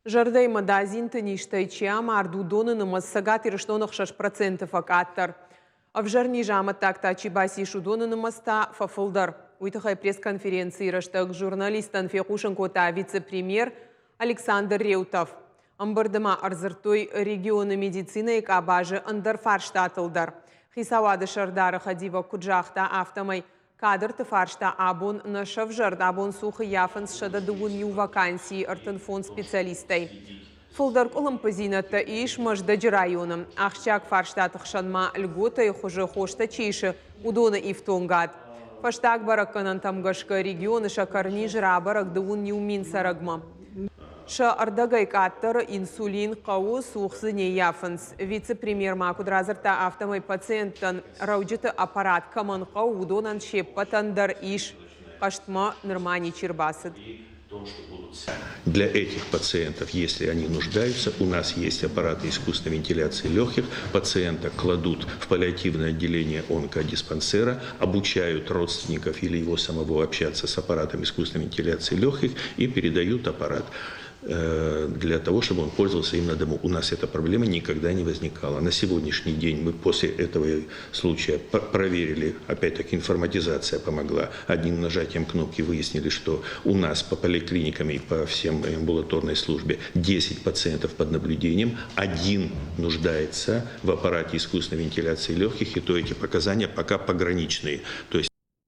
Зӕрдӕ ӕмӕ дадзинты низтӕй чи амард, уыдоны нымӕц Цӕгат Ирыстоны 6% фӕкъаддӕр. Ӕвзӕр низы амӕттаг та чи бацис, уыдоны нымӕц та фӕфылдӕр. Уый тыххӕй пресс-конференцийы рӕстӕг журналисттӕн фехъусын кодта вице-премьер Александр Реутов. Ӕмбырды ма ӕрдзырдтой регионы медицинӕйы къабазы ӕндӕр фарстатыл дӕр. Хицауады сӕрдары хӕдивӕг куыд загъта, афтӕмӕй Кадрты фарста абон нӕ сӕвзӕрд, абон цух ӕййафынц 121 вакансийы 35 специалистӕй. Фылдӕр къуылымпыдзинӕдтӕ ис Мӕздӕджы районы. Ахсджиаг фарстаты хсӕн ма льготӕйы хуызы хостӕ чи исы, уыдоны ифтонгад. Фӕстаг бӕрӕггӕнӕнтӕм гӕсгӕ регионы сӕкӕрниз рабӕрӕг 11 000 цӕрӕгмӕ. Сӕ ӕрдӕгӕй къаддӕр инсулин хъӕуы, цух дзы не ййафынц. Вице-премьер ма куыд радзырдта, афтӕмӕй пациенттӕн рӕуджыты аппарат кӕмӕн хъӕуы, уыдонӕн се ппӕтӕн дӕр ис. Хъӕстмӕ нырма ничи рбацыд. Для этих пациентов, если они нуждаются, у нас есть аппараты искусственной вентиляции легких. Пациента кладут в паллиативное отделение онкодиспансера, обучают родственников или его самого общаться с аппаратом искусственной вентиляции легких и передают аппарат для того, чтобы он пользовался им на дому. У нас эта проблема никогда не возникала. На сегодняшний день мы после этого случая проверили, опять-таки информатизация помогла. Одним нажатием кнопки выяснили, что у нас по поликлиникам и по всем амбулаторной службе 10 пациентов под наблюдением, один нуждается в аппарате искусственной вентиляции легких, и то эти показания пока пограничные. То есть